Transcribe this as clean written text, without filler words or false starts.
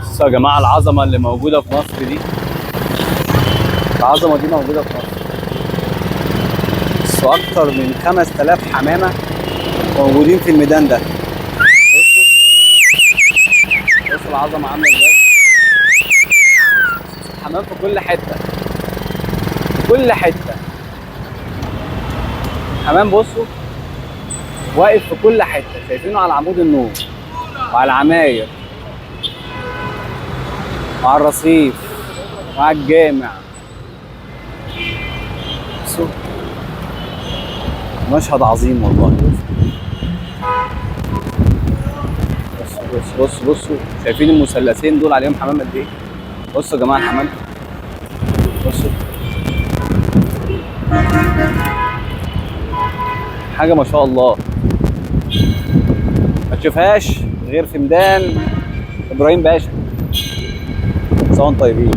بصوا يا جماعة العظمة اللي موجودة في مصر دي، العظمة دي موجودة في مصر. بصوا اكتر من 5000 حمامه موجودين في الميدان ده. بصوا بصوا العظمة عامله ازاي، حمام في كل حتة، في كل حتة حمام. بصوا واقف في كل حتة، شايفينه على عمود النور وعلى العماير وعلى الرصيف وعلى الجامع. بصوا مشهد عظيم والله. بصوا بصوا بصوا بصوا، شايفين المثلثين دول عليهم حمام قد ايه؟ بصوا يا جماعة الحمام، بصوا حاجة ما شاء الله ما تشوفهاش غير في ميدان ابراهيم باشا. سواء طيبين.